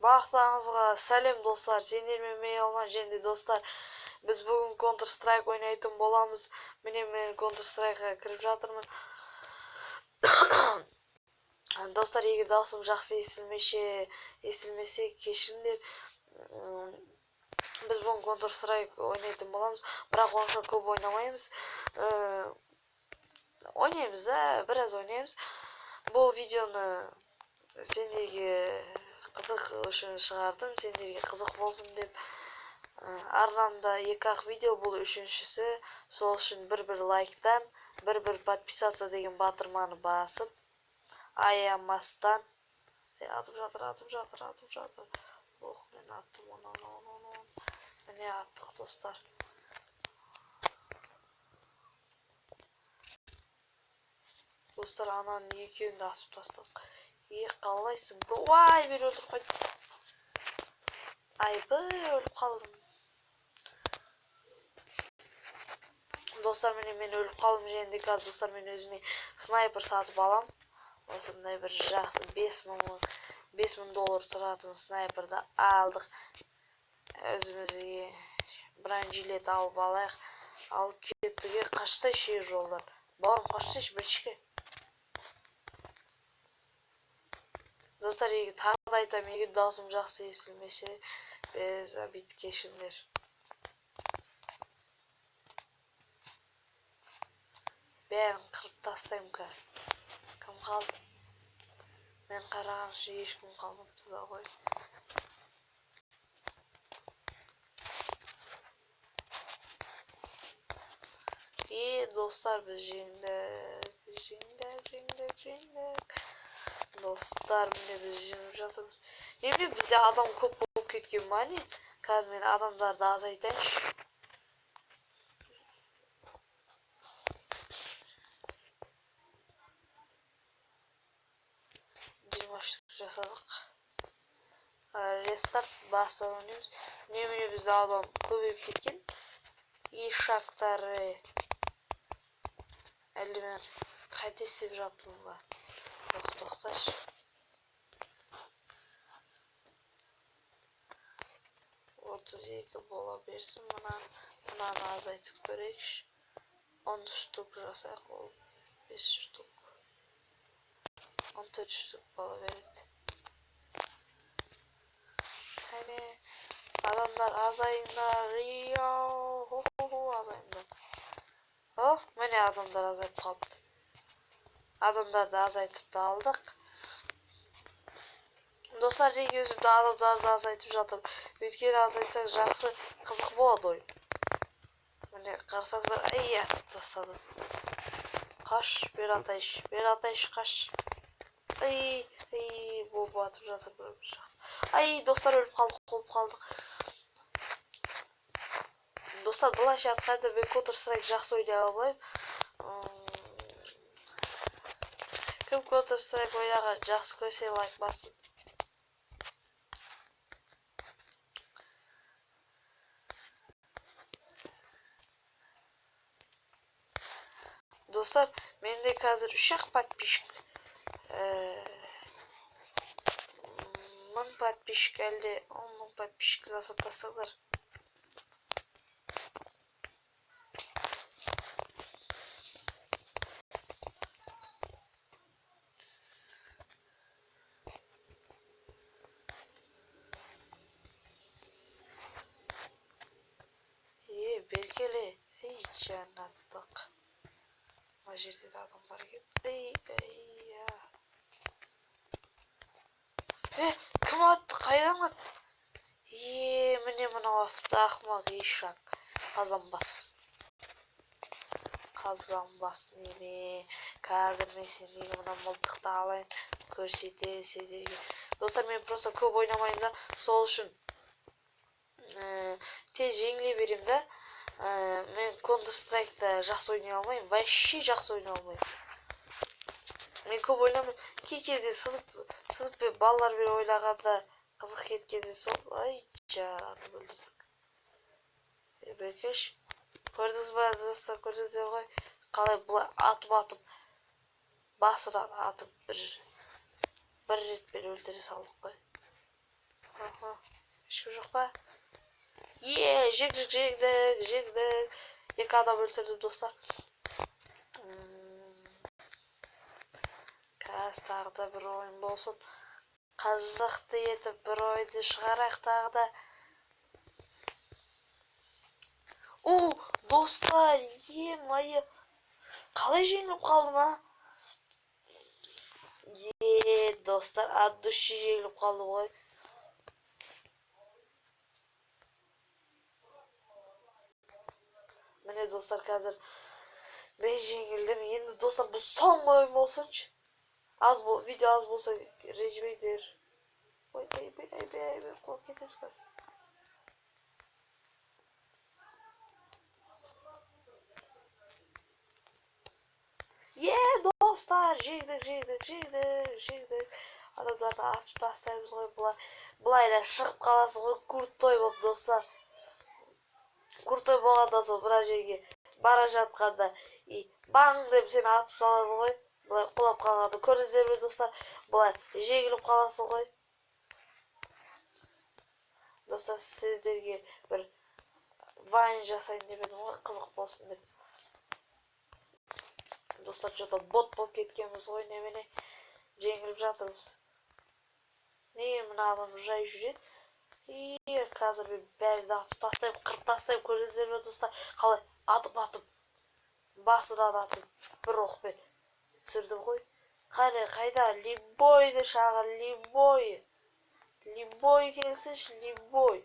Барлықтарыңызға сәлем достар, сендермен мен Алман және достар, біз бүгін Counter Strike ойнайтын боламыз. Міне мен Counter Strike'ға кіріп жатырмын. Достар, егер дауысым жақсы естілмесе кешіріңдер. Біз бүгін Counter Strike ойнайтын боламыз, бірақ онша көп ойнамаймыз. Ойнаймыз да, біраз ойнаймыз. Бұл видеоны сендерге қызық үшін шығардым, сендерге қызық болсын деп. Арнамда екі-ақ видео, бұл үшіншісі. Сол үшін бір-бір лайктан, бір-бір подписаться деген батырманы басып, аямастан. Атып жатыр, атып жатыр, атып жатыр. Ох, мен аттым, оны. Міне аттық, достар. Достар, ананың екеуін де атып тастадық. Қалайсың? Ой, бері өлтіріп қойдым. Айбы, өліп қалдым. Достар, міне мен өліп қалдым. Және де қазір достар, мен өзіме снайпер сатып алам. Осындай бір жақсы 5000 доллар тұратын снайперді алдық. Өзімізге бронежилет алып алайық. Алып кеттік. Қашсайшы жолдан. Бауырым, қашсайшы бірішке. Достар, егер тағы да айтамын, егер даусым жақсы естілмесе, без обид, кешіріңдер. Бәрін қырып тастаймын қазір. Кім қалды? Мен қарағанша ешкім қалмапты да ғой. Достар, біз жеңдік, жеңдік, жеңдік, жеңдік. Достар, міне біз жеңіп жатырмыз. Немене бізде адам көп болып кеткен ма не? Қазір мен адамдарды азайтайыншы. Жиырма штук жасадық. Рестарт бастан ойнаймыз. Немене бізде адам көбейіп кеткен? Ишактары. Әлде мен қате істеп жатырмын ба? Жоқ, тоқташы. 32 бола берсін. Мынаны азайтып көрейікші. 10 штук жасайық, ол 5 штук. 14 штук бола береді. Әне, адамдар азайыңдар. Азайыңдар. О, міне адамдар азайып қалыпты. Адамдарды азайтып та алдық. Достар, неге өзімді адамдарды азайтып жатырмын? Өйткені азайтсаң жақсы, қызық болады ой. Міне қарасаңыздар, ай, атып тастадым. Қаш, бер атайшы, бер атайшы, қаш. Ай, ай, бомба атып жатыр бір жақта. Ай, достар, өліп қалдық, өліп қалдық. Достар, былайша айтқанда мен Counter Strike жақсы ойнай алмаймын. Кім Counter Strike ойнаған жақсы көрсе лайк бассын. Достар, менде қазір 3-ақ подписчик. 1000 подписчик, әлде 10 000 подписчик жасап тастаңдар. Бергеле, ей, жанаттық. Мына жерде де адам бар екен. Ей, ей, а. Кім атты? Қайдан атты? Міне мынау асыпты, ақымақ ишак. Қазанбас. Қазанбас неме? Қазір мен сендерге мына мылтықты алайын, көрсете сендерге. Достар, мен просто көп ойнамаймын да, сол үшін тез жеңіле беремін да. Мен Counter Strike'да жақсы ойнай алмаймын, вообще жақсы ойнай алмаймын. Мен көп ойнамаймын. Кей кезде сынып пен балалармен ойнағанда қызық кеткенде сол, ай, жаратып өлтірдік. Бекеш, көрдіңіз ба, достар, көрдіңіздер ғой, қалай былай атып-атып, басынан атып бір ретпен өлтіре салдық қой. Аха, ешкім жоқ па? Е, жеңдік, жеңдік, жеңдік. 2 адам өлтірдім, достар. Қазір тағы да бір ойын болсын. Қызықты етіп бір ойды шығарайық тағы да. О, достар, е-мое. Қалай жеңіліп қалдым, а? Е, достар, от души жеңіліп қалдым ғой. Міне, достар, қазір мен жеңілдім. Енді, достар, бұл соңғы ойын болсыншы. Аз бол, видео аз болса ренжімеңдер. Ой, ай, ай, ай, ай, құлап кетеміз қазір. Е, достар, жеңдік, жеңдік, жеңдік, жеңдік. Адамдарды атып тастаймыз ғой, былай, былай да шығып қаласың ғой, крутой болып, достар. Крутой болғаннан соң мына жерге бара жатқанда и баң деп сені атып салады ғой. Былай құлап қалғанды көрдіңіздер ме, достар? Былай жеңіліп қаласың ғой. Достар, сіздерге бір вайн жасайын деп едім ғой, қызық болсын деп. Достар, что-то бот болып кеткенбіз ғой, немене жеңіліп жатырмыз. Неге мына адам жай жүреді? Е, қазір мен бәрін атып тастаймын, қырып тастаймын, көрдіңіздер ме, достар? Қалай атып-атып, басынан атып, бір оқпен түсірдім ғой. Қане, қайда? Любойды шақыр, любой. Любой келсінші, любой.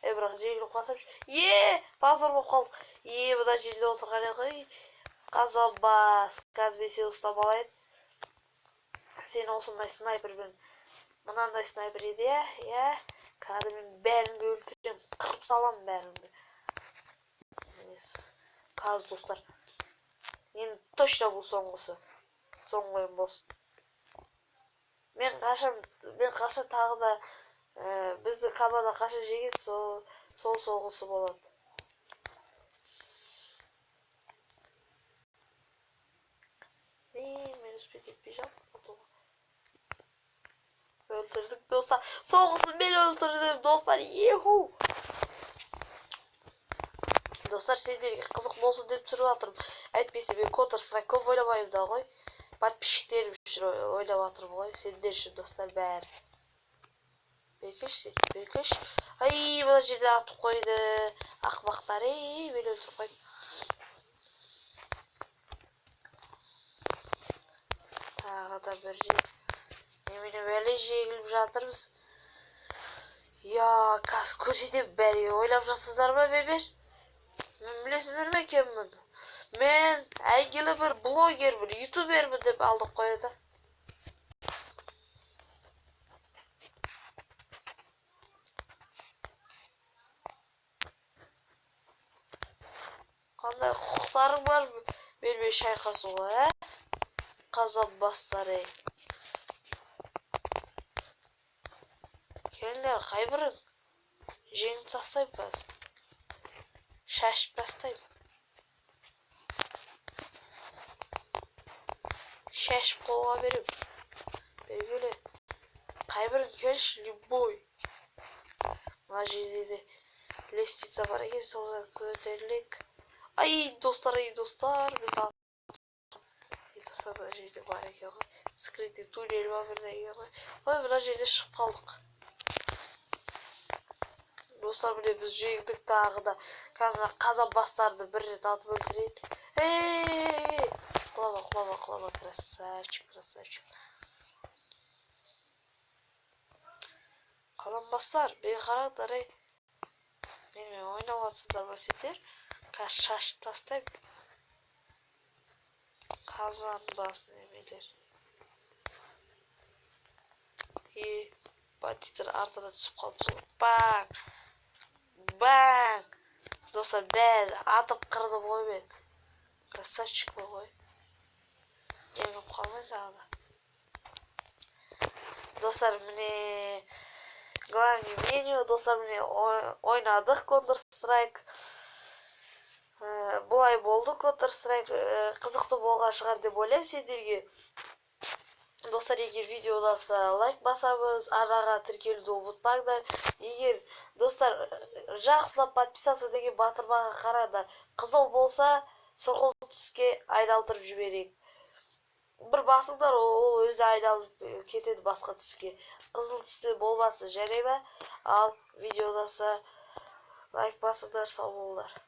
Е, бірақ жеңіліп қалсамшы. Е, позор болып қалдық. Е, мына жерде отырған еді ғой. Қазан бас, қазір мен сені ұстап алайын. Сен осындай снайпермен, мынандай снайпер еді, иә, иә. Қазір мен бәріңді өлтіремін, қырып саламын бәріңді. Қазір, достар, енді точно бұл соңғысы. Соңғы ойын болсын. Мен қашан тағы да, бізді команда қашан жеген, сол соңғысы болады. Мен успеть етпей жатырмын. Өлтірдік, достар. Соңғысын мен өлтірдім, достар. Еху! Достар, сендерге қызық болсын деп түсіріп жатырмын. Әйтпесе мен Counter Strike көп ойнамаймын да ғой. Подписчиктерім үшін ойнап жатырмын ғой. Сендер үшін, достар, бәрі. Беркеш сен, беркеш. Ай, мына жерде атып қойды. Ақымақтар, ей, мені өлтіріп қойды. Тағы да бір рет. Немене бәле жеңіліп жатырмыз. Я, қазір көрсетемін бәрі. Ойлап жатсыздар ма, бебер? Мен білесіңдер ме кіммін? Мен әйгілі бір блогермін, ютубермін деп алдап қояды. Қандай құқықтарың бар менімен шайқасуға, ә? Қазан бастар, ей. Келіңдер, қай бірің? Жеңіп тастаймын қазір. Шашып тастаймын. Шашып қолға беремін. Бергеле. Қай бірің келші, любой. Мына жерде де лестница бар екен, содан көтерілейік. Ай, достар, ай, достар, біз ай, достар, мына жерде бар екен ғой. Скрытый туннель бар бірдеңе ғой. Ой, мына жерде шығып қалдық. Достар, міне біз жеңдік тағы да. Қазір мына қазан бастарды бір рет атып өлтірейін. Ей, құлама, құлама, құлама, красавчик, красавчик. Қазан бастар, бері қараңдар, ей. Менімен ойнап жатсыздар ма сендер? Қазір шашып тастаймын. Қазан бас немелер. Е, бандиттер артына түсіп қалыппыз ғой. Баң! Баң! Достар, бәрі атып қырдым ғой мен. Красавчикпін ғой. Жеңіліп қалмайын тағы да. Достар, міне главный меню. Достар, міне ойнадық Counter Strike. Бұлай болды Counter Strike. Қызықты болған шығар деп ойлаймын сендерге. Достар, егер видео ұнаса, лайк басамыз, арнаға тіркелуді ұмытпаңдар. Егер, достар, жақсылап «Подписаться» деген батырмаға қараңдар, қызыл болса, сұрғылт түске айналдырып жіберейік. Бір басыңдар, ол өзі айналып кетеді басқа түске. Қызыл түсте болмасын, жарай ма? Ал видео ұнаса, лайк басыңдар. Сау болыңдар.